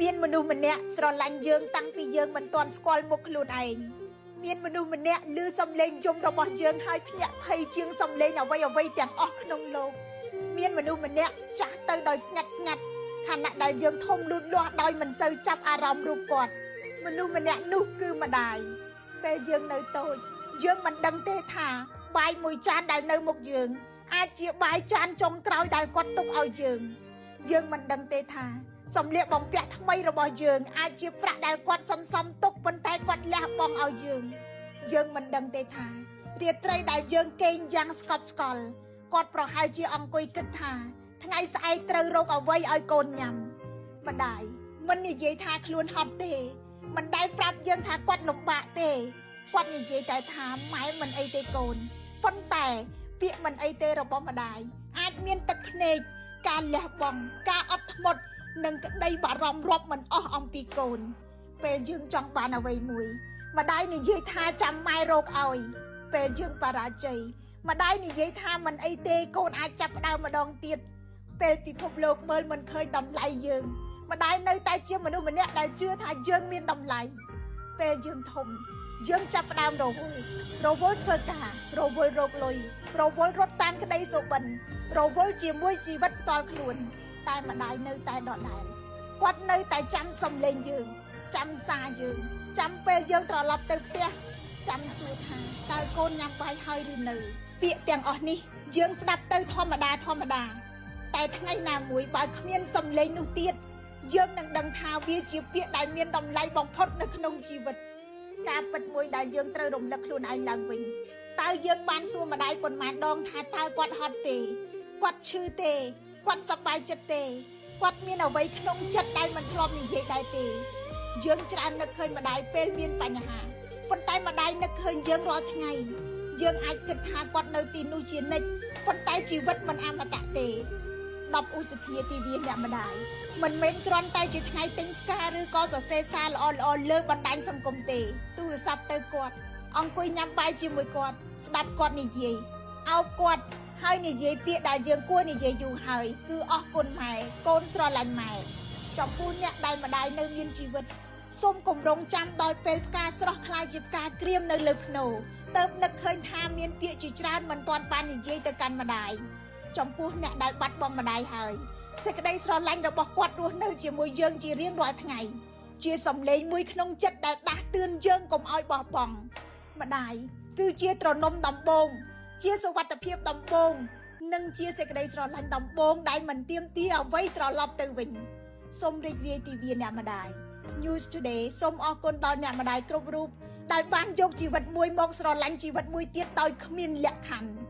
មានមនុស្សម្នាក់ស្រឡាញ់យើងតាំងពីយើងមិនទាន់ស្គាល់មុខខ្លួនឯងមានមនុស្សម្នាក់ឮសំឡេងយំរបស់យើងហើយភ្ញាក់ភ័យជាងសំឡេងអ្វីអ្វីៗទាំងអស់ក្នុងលោកមានមនុស្សម្នាក់ចាស់ទៅដោយស្ងាត់ស្ងាត់ខណៈដែលយើងធំលូតលាស់ដោយមិនសូវចាប់អារម្មណ៍រូបគាត់មនុស្សម្នាក់នោះគឺម្ដាយពេលយើងនៅតូចយើងមិនដឹងទេថាបាយមួយចានដែលនៅមុខយើងអាចជាបាយចានចុងក្រោយដែលគាត់ទុកឲ្យយើង យើងមិនដឹងទេថាសម្លៀកបំពាក់ថ្មីរបស់យើងអាចជាប្រាក់ដែលគាត់សន្សំទុកប៉ុន្តែគាត់លះបង់ឲ្យយើង យើងមិនដឹងទេថារាត្រីដែលយើងគេងយ៉ាងស្កប់ស្កល់គាត់ប្រហែលជាអង្គុយគិតថាថ្ងៃស្អែកត្រូវរកអ្វីឲ្យកូនញ៉ាំម្ដាយមិននិយាយថាខ្លួនហត់ទេមិនដែលប្រាប់យើងថាគាត់លំបាកទេគាត់និយាយតែថាម៉ែមិនអីទេកូនប៉ុន្តែពាក្យមិនអីទេរបស់ម្ដាយអាចមានទឹកភ្នែក ការលះបង់ការអត់ធ្មត់និងក្តីបារម្ភរាប់មិនអស់អំពីកូន ពេលយើងចង់បានអ្វីមួយម្ដាយនិយាយថាចាំម៉ែរកឲ្យពេលយើងបរាជ័យម្ដាយនិយាយថាមិនអីទេកូនអាចចាប់ផ្ដើមម្ដងទៀតពេលពិភពលោកមើលមិនឃើញតម្លៃយើងម្ដាយនៅតែជាមនុស្សម្នាក់ដែលជឿថាយើងមានតម្លៃពេលយើងធំយើងចាប់ផ្ដើមរវល់រវល់ធ្វើការរវល់រកលុយរវល់រត់តាមក្តីសុបិន រវល់ជាមួយជីវិតផ្ទាល់ខ្លួន តែម្ដាយនៅតែដដែលគាត់នៅតែចាំសំឡេងយើង ចាំសារយើង ចាំពេលយើងត្រឡប់ទៅផ្ទះចាំសួរថាតើកូនញ៉ាំបាយហើយឬនៅ ពាក្យទាំងអស់នេះយើងស្ដាប់ទៅធម្មតាធម្មតា តែថ្ងៃណាមួយបើគ្មានសំឡេងនោះទៀតយើងនឹងដឹងថាវាជាពាក្យដែលមានតម្លៃបំផុតនៅក្នុងជីវិត ការពិតមួយដែលយើងត្រូវរំលឹកខ្លួនឯងឡើងវិញតើយើងបានសួរម្ដាយប៉ុន្មានដងថាតើគាត់ហត់ទេគាត់ឈឺទេគាត់សប្បាយចិត្តទេគាត់មានអ្វីក្នុងចិត្តដែលមិនធ្លាប់និយាយដែរទេយើងច្រើននឹកឃើញម្ដាយពេលមានបញ្ហាប៉ុន្តែម្ដាយនឹកឃើញយើងរាល់ថ្ងៃយើងអាចគិតថាគាត់នៅទីនោះជានិច្ចប៉ុន្តែជីវិតមិនអមតៈទេ10ឧសភាទិវាអ្នកម្ដាយមិនមែនគ្រាន់តែជាថ្ងៃទិញផ្កាឬក៏សរសេរសារល្អៗលើបណ្ដាញសង្គមទេទូរស័ព្ទទៅគាត់អង្គុយញ៉ាំបាយជាមួយគាត់ស្ដាប់គាត់និយាយអោបគាត់ហើយនិយាយពាក្យដែលយើងគួរនិយាយយូរហើយគឺអរគុណម៉ែកូនស្រឡាញ់ម៉ែចំពោះអ្នកដែលម្ដាយនៅមានជីវិតសូមគម្រងចាំដល់ពេលផ្កាស្រស់ក្លាយជាផ្កាក្រៀមនៅលើភ្នោទៅនឹកឃើញថាមានពាក្យជាច្រើនមិនទាន់បាននិយាយទៅកាន់ម្ដាយចំពោះអ្នកដែលបាត់បង់ម្ដាយហើយសេចក្តីស្រឡាញ់របស់គាត់រស់នៅជាមួយយើងជារៀងរាល់ថ្ងៃជាសម្លេងមួយក្នុងចិត្តដែលដាស់តឿនយើងកុំឲ្យបោះបង់ម្ដាយគឺជាទ្រនំដំបូងជាសុវត្ថិភាពដំបូងនិងជាសេចក្តីស្រឡាញ់ដំបូងដែលមិនទាមទារអ្វីត្រឡប់ទៅវិញសូមរីករាយទិវាអ្នកម្ដាយ News Today សូមអរគុណដល់អ្នកម្ដាយគ្រប់រូបដែលបានយកជីវិតមួយមកស្រឡាញ់ជីវិតមួយទៀតដោយគ្មានលក្ខខណ្ឌ។